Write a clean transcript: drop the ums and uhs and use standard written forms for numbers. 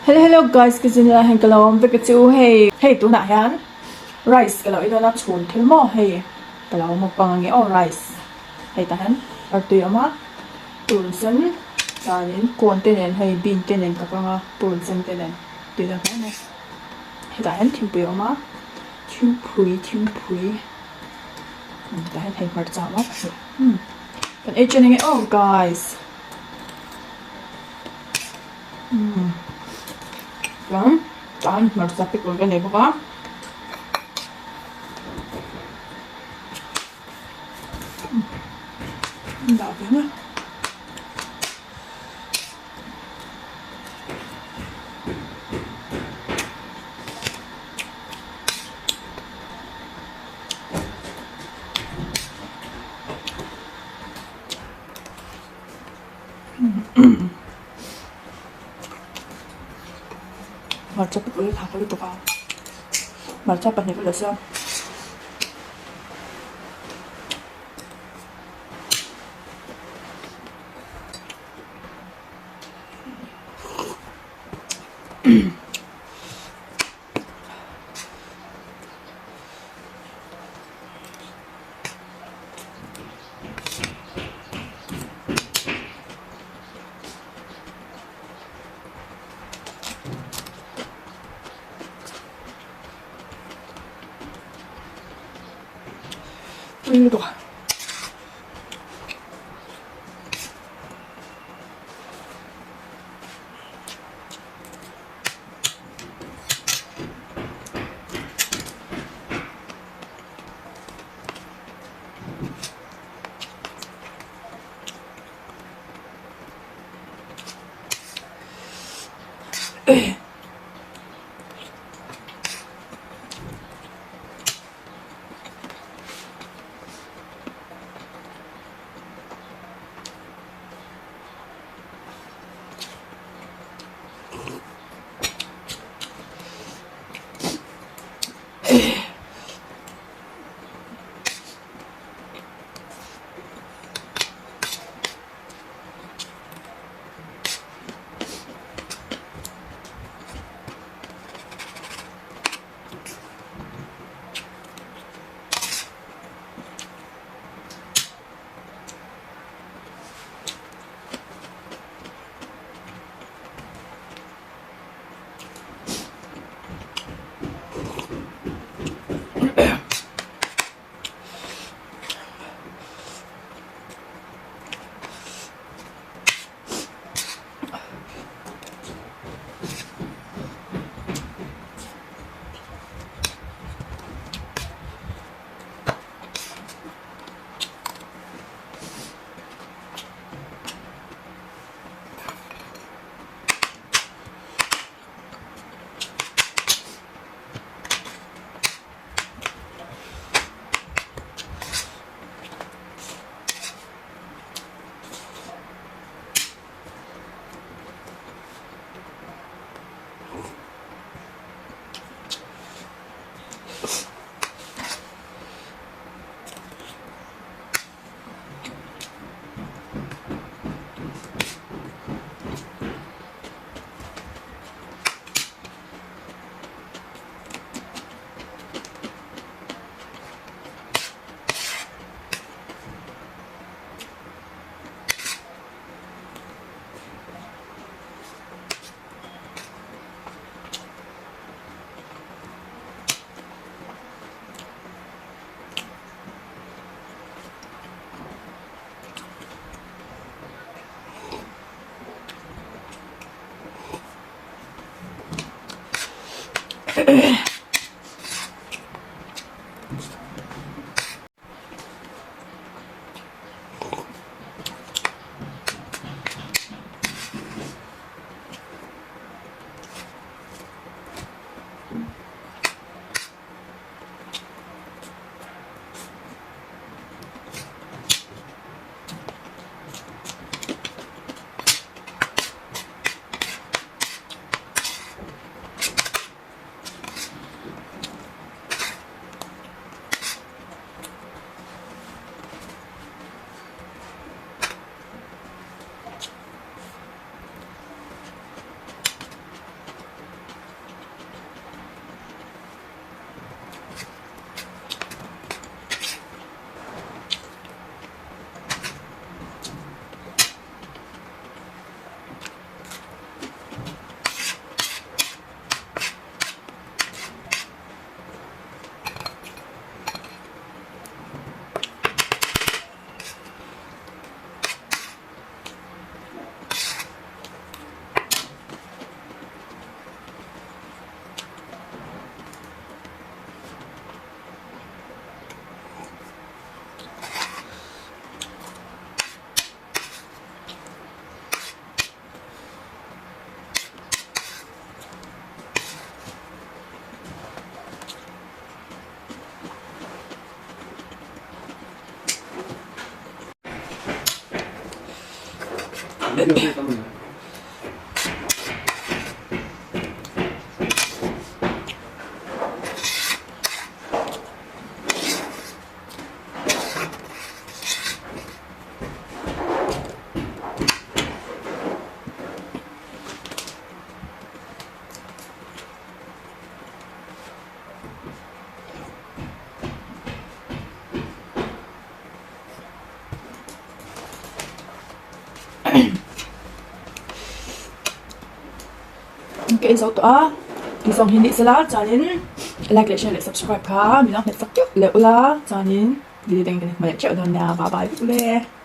Hello hello guys ka zin lai hian ka lo awm vek a chu hei hei tunah hian rice ka lo ei dawn a chhun thil maw hei ka lo mukbang ange aw rice hei tah hian artui a awm a purun sen chuanin corn te nen hei bean te nen ka kang a purun sen te nen tui dawn hle mai hetah hian thingpui a awm a thingpui thingpui tah hian hei hmarcha a awm a kan ei chen ange aw guys. Chuan tan hmarcha pickle ka nei bawk a. Dah ve mai. Hmarcha pui tha ka lutuk a hmarcha pahnih ka la siam. Tui lutuk a. Ka ei zo tawh a tih zawng hi ni sela chuanin like leh share leh subscribe kha min lo hmet sak teuh leh ula chuanin video dang in kan hmu leh teuh dawn nia bye bye vek ule.